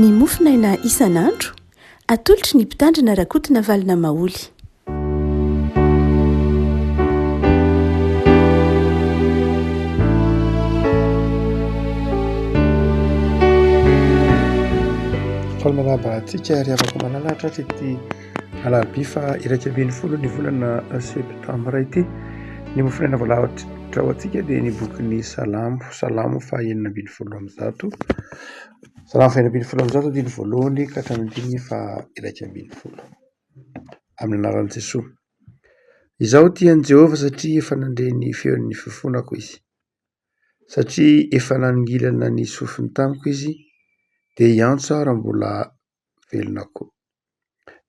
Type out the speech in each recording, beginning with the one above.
Ny mofonaina isan'andro, atolotry ny Mpitandrina Rakotonavalona Maholy. Faly miarahaba antsika ry havako malala hatratra ity alarobia faha 11 ny volana septambra ity. Ny mofonaina voalahatra ho antsika dia ny bokin'ny Salamo, Salamo faha 116. Salamo faha 116 andininy voalohany ka hatramin'ny andininy faha 11. Amin'ny anaran'i Jesoa. Izaho tia an'i Jehovah satria efa nandre ny feon'ny fifonako Izy. Satria efa nanongilana ny sofiny tamiko Izy, dia hiantso aho raha mbola velona koa.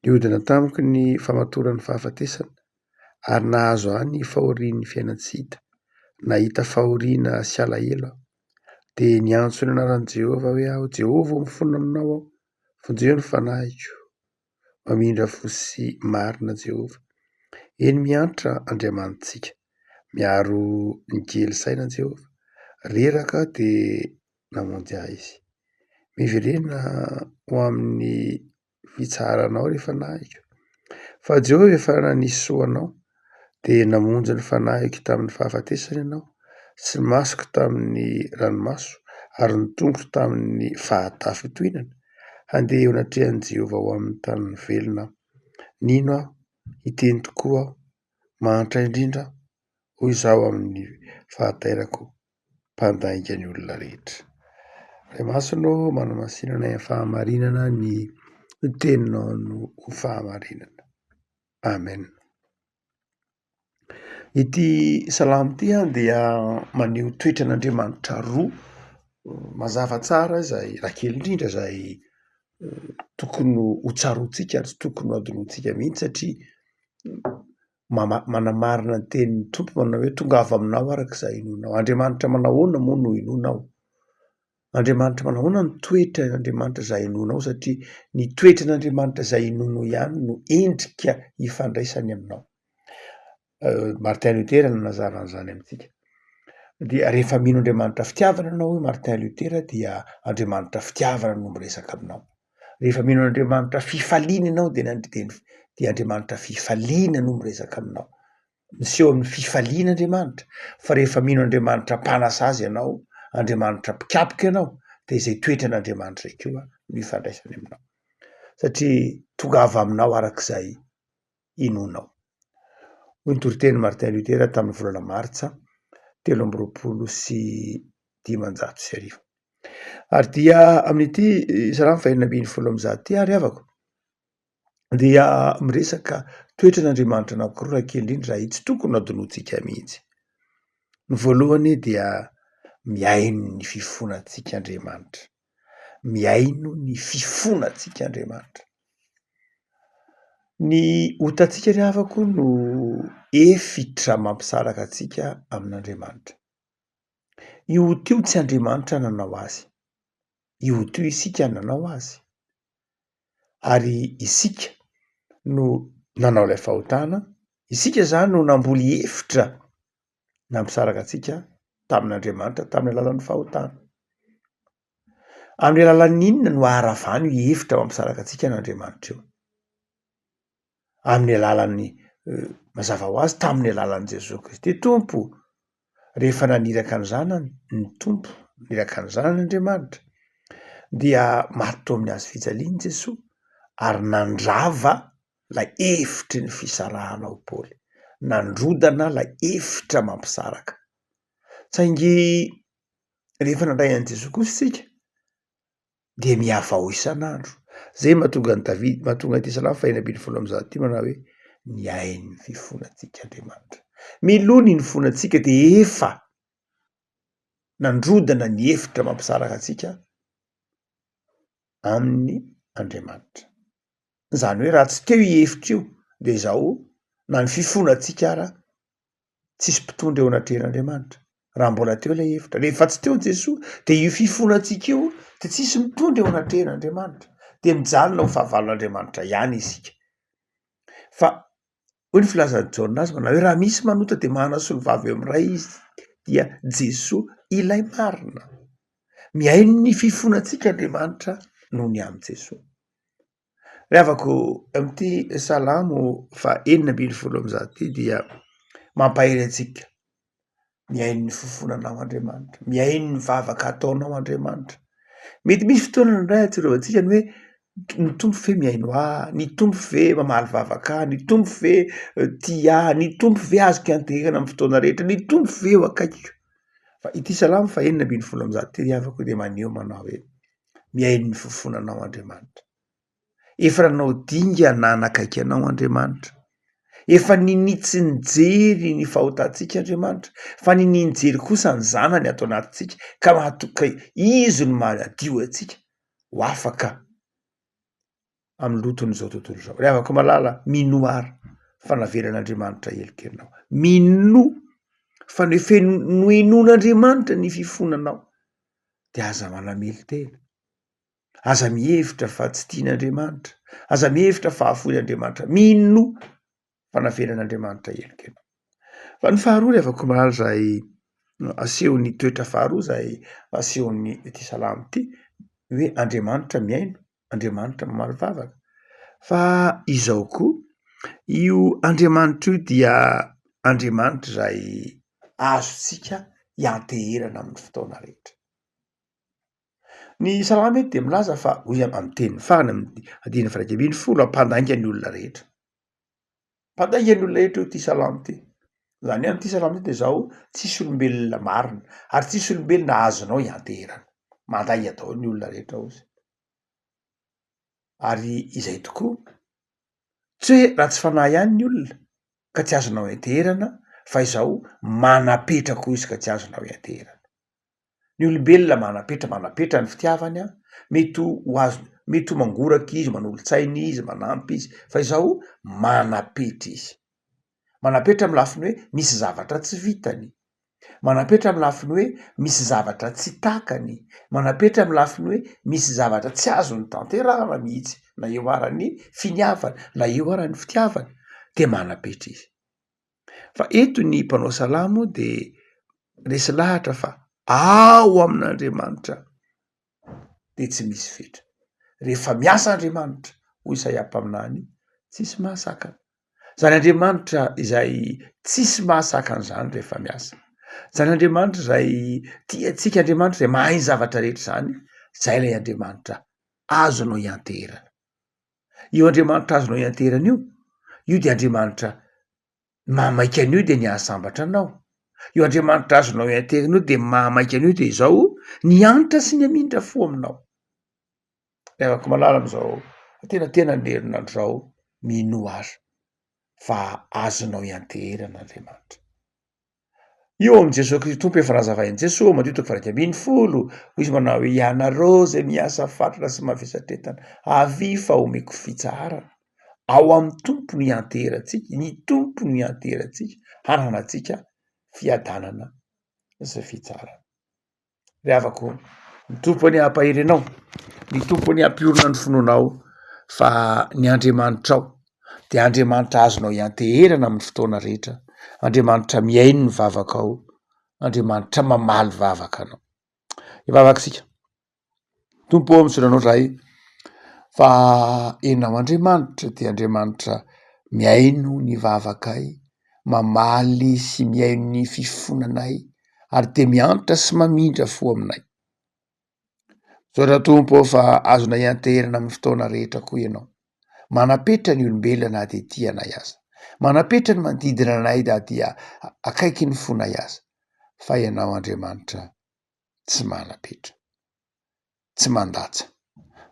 Nihodina tamiko ny famatoran'ny fahafatesana ary nahazo ahy ny fahorian'ny fiainan-tsy hita. Nahita fahoriana sy alahelo aho. Dia niantso ny anaran'i Jehovah hoe aho, Jehovah ô, mifona aminao aho, vonjeo ny fanahiko. Mamindra fo sy marina Jehovah. Eny, miantra Andriamanitsika. Miaro ny kely saina Jehovah. Reraka aho dia namonjy ahy Izy. Miverena ho amin'ny fitsaharanao ry fanahiko. Fa Jehovah efa nanisy soa anao, dia namonjy ny fanahiko tamin'ny fahafatesana ianao, sy ny masoko tamin'ny ranomaso, ary ny tongotro tamin'ny fahatafintohinana. Handeha eo anatrehan'i Jehovah ho amin'ny tanin'ny velona aho. Nino aho, hiteny tokoa aho, mahantra indrindra aho, hoy izaho amin'ny fahatairako. mpandainga ny olona rehetra. Ray Masina ô, manamasina anay amin'ny fahamarinana ny teninao no ho fahamarinana. Amen. Ity salamo ity dia maneho toetran'Andriamanitra roa mazava tsara izay raha kely indrindra izay tokony ho tsaroantsika ary tsy tokony ho adinointsika mihitsy satria manamarina ny tenin'ny Tompo manao hoe tongava aminao araka izay inoanao. Andriamanitra manao ahoana moa no inoanao? Andriamanitra manao ahoana ny toetran'Andriamanitra izay inoanao satria ny toetran'Andriamanitra izay inoanao ihany no endrika ifandraisany aminao. Martin Luther no nanazava an'izany amintsika. Dia rehefa mino Andriamanitra fitiavana ianao hoy Martin Luther dia Andriamanitra fitiavana no miresaka aminao. Rehefa mino an'Andriamanitra fifaliana ianao dia ny dia Andriamanitra fifaliana no miresaka aminao. Miseho amin'ny fifaliana Andriamanitra fa rehefa mino Andriamanitra mpanasazy ianao, Andriamanitra mpikapoka ianao dia izay toetran'Andriamanitra izay koa no ifandraisany aminao satria tongava aminao arak'izay inoanao. Hoy ny toriten'i Martin Luther tamin'ny volana martsa 1523. Ary dia amin'ity Salamo fahenina ambin'ny folo amby zato ity ary havako dia miresaka toetran'Andriamanitra anankiroa raha kely indrindra izay tsy tokony hadinointsika mihitsy. Ny voalohany dia mihaino ny fifonantsika Andriamanitra, mihaino ny fifonantsika Andriamanitra. Ny otantsika ry havako no efitra mampisaraka antsika amin'Andriamanitra. Io ota io tsy Andriamanitra nanao azy, io ota io isika nanao azy, ary isika no nanao ilay fahotana, isika izany no namboly efitra nampisaraka antsika tamin'Andriamanitra tamin'ny alalan'ny fahotana. Amin'ny alalan'ny inona no aharavana io efitra mampisaraka antsika an'Andriamanitra io? Amin'ny alalan'ny, mazava ho azy, tamin'ny alalan'i Jesoa Kristy Tompo. Rehefa naniraka ny Zanany ny Tompo, naniraka ny Zanany Andriamanitra, dia maty teo amin'ny hazo fijaliana Jesoa ary nandrava ilay efitry ny fisarahana ao Paoly, nandrodana ilay efitra mampisaraka. Saingy rehefa nandray an'i Jesoa kosa isika dia mihavao isan'andro. Zay mahatonga an'i Davida, mahatonga ity salamo faha 116 ity manao hoe mihaino ny fifonantsika Andriamanitra. Miloha ny nifonantsika dia efa nandrodana ny efitra mampisaraka antsika aminy Andriamanitra. Izany hoe raha tsy teo io efitra io dia izao na ny fifonantsika ara tsisy mpitondra eo anatrehan'Andriamanitra raha mbola teo ilay efitra, rehefa tsy teo Jesoa de io fifonantsika io de tsisy mitondra eo anatrehan'Andriamanitra, de mijanona ho fahavalon'Andriamanitra ihany isika. Fa hoy ny filazan'i Jaona azy manao hoe raha misy manota de manana solovava eo amin'ny Ray izy dia Jesoa ilay marina. Mihaino ny fifonantsika Andriamanitra. noho ny amin'i Jesoa. Ry havako, amin'ity salamo faha 116 ity dia mampahery antsika, mihaino ny fifonanao Andriamanitra, mihaino ny vavaka ataonao Andriamanitra. Mety misy fotoana indraindray ahatsiarovantsika ny hoe ny Tompo ve mihaino ahy, ny Tompo ve mamaly vavaka ahy, ny Tompo ve tia ahy, ny Tompo ve azoko ianteherana amin'ny fotoana rehetra, ny Tompo ve eo akaikiko. Fa ity salamo faha 116 ity ry havako dia maneho manao hoe mihaino ny fifonanao Andriamanitra. Efa nanao dingana hanakaiky anao Andriamanitra. Efa ninia tsy nijery ny fahotantsika Andriamanitra, fa ninia nijery kosa ny Zanany ato anatintsika, ka mahatoky Izy no manadio antsika ho afaka amin'ny loton'izao tontolo izao. Ry havako malala, minoa àry fa navelan'Andriamanitra heloka ianao. Minoa fa nohenoin'Andriamanitra ny fifonanao, dia aza manamelo-tena. Aza mihevitra fa tsy tian'Andriamanitra, aza mihevitra fa hafoin'Andriamanitra, minoa fa navelan'Andriamanitra heloka ianao. Fa ny faharoa ry havako malala izay asehon'ny toetra faharoa izay asehon'ny ity salamo ity hoe Andriamanitra mihaino, Andriamanitra mamaly vavaka. Fa izao koa, io Andriamanitra io dia Andriamanitra izay azontsika ianteherana amin'ny fotoana rehetra. Ny salamo eto dia milaza fa, hoy amin'ny teny farany amin'ny andininy faha 11, hampandainga ny olona rehetra. Mpandainga ny olona rehetra io ity salamo ity. Izany hoe amin'ity salamo ity dia izao, tsisy olombelona marina ary tsisy olombelona azonao ianteherana. Mandainga daholo ny olona rehetra hozy. Ary izay tokoa, tsy hoe ratsy fanahy ihany ny olona ka tsy azonao ianteherana fa izao manapetra koa izy ka tsy azonao ianteherana. Ny olombelona manam-petra, manam-petra ny fitiavany an, mety ho azo, mety ho mangoraka izy, manolo-tsaina izy, manampy izy, fa izao manam-petra izy. Manam-petra amin'ny lafiny hoe misy zavatra tsy vitany, manam-petra amin'ny lafiny hoe misy zavatra tsy takany, manam-petra amin'ny lafiny hoe misy zavatra tsy azony tanterahana mihitsy na eo ara ny finiavany na eo ara ny fitiavany de manam-petra izy. Fa eto ny mpanao salamo de resy lahatra fa ao amin'Andriamanitra de tsy misy fetra. Rehefa miasa Andriamanitra, hoy Isaia mpaminany, tsisy mahasakana. Zany Andriamanitra izay tsisy mahasakana izany rehefa miasa. Zany Andriamanitra izay tia antsika, Andriamanitra izay mahay ny zavatra rehetra izany, zay ilay Andriamanitra azonao ianteherana. Io Andriamanitra azonao ianteherana io, io dia Andriamanitra mahamaika an'io dia ny hahasambatra anao. Io Andriamanitra azonao ianteherana io dia mahamaika an'io dia izao, ny hanitra sy ny hamindra fo aminao. Ry havako malala amin'izao antenatenan'ny herinandro izao, minoa ahy fa azonao ianteherana Andriamanitra. Io ao amin'i Jesoa Kristy Tompo efa nazavain'i Jesoa ao Matio toko faha 11, hoy izy manao hoe ianareo izay miasa fatratra sy mavesatra entana, avia fa omeko fitsaharana. Ao amin'ny Tompo no ianteherantsika, ny Tompo no ianteherantsika hananantsika fiadanana sy fitsaharana. Ry havako, ny Tompo anie hampahery anao, ny Tompo anie hampiorina ny finoanao fa ny Andriamanitrao dia Andriamanitra azonao ianteherana amin'ny fotoana rehetra, Andriamanitra mihaino ny vavakao, Andriamanitra mamaly vavaka anao. Hivavaka isika. Tompo ô, misaotra anao izahay fa Ianao Andriamanitra dia Andriamanitra mihaino ny vavakay, mamaly sy mihaino ny fifonanay ary dia miantra sy mamindra fo aminay. Misaotra Tompo ô fa azonay ianteherana amin'ny fotoana rehetra koa Ianao. Manam-petra ny olombelona na dia tia anay aza. Manam-petra ny manodidina anay na dia akaiky ny fonay aza. Fa Ianao Andriamanitra tsy manam-petra, tsy mandatsa.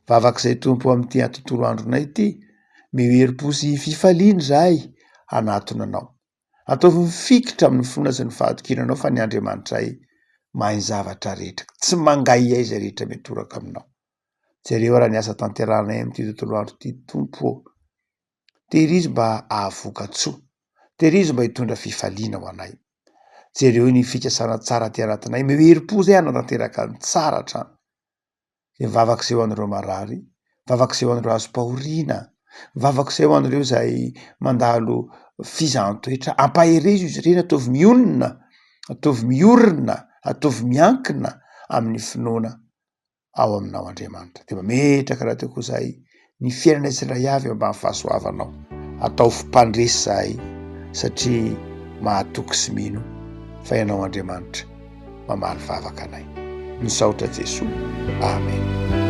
Vavak'izay Tompo amin'ity tontolo andronay ity, meo herim-po sy fifaliana izahay hanatona Anao. Ataovy mifikitra amin'ny finoana sy ny fahatokiana Anao fa ny Andriamanitray mahay ny zavatra rehetra, tsy mangaihay izay rehetra mitoraka Aminao. Jereo raha ny asa tanterahanay amin'ity tontolo andro ity Tompo ô. Tehirizo mba hahavoka-tsoa. Tehirizo mba hitondra fifaliana ho anay. Jereo ny fikasana tsara aty anatinay. Omeo herim-po izay hanatanteraka ny tsara hatrany. Dia mivavaka izay ho an'ireo marary, mivavaka izay ho an'ireo azom-pahoriana, mivavaka izay ho an'ireo izay mandalo fizahan-toetra. Ampaherezo izy ireny, ataovy mionona, ataovy miorina, ataovy miankina amin'ny finoana. Ao aminao Andriamanitra. Dia mametraka rahateo koa izahay ny fiainanay tsirairay avy eo ambany fahasoavanao. Ataovy mpandresy izahay satria mahatoky sy mino fa ianao Andriamanitra mamaly vavaka anay. Misaotra Jesoa. Amen.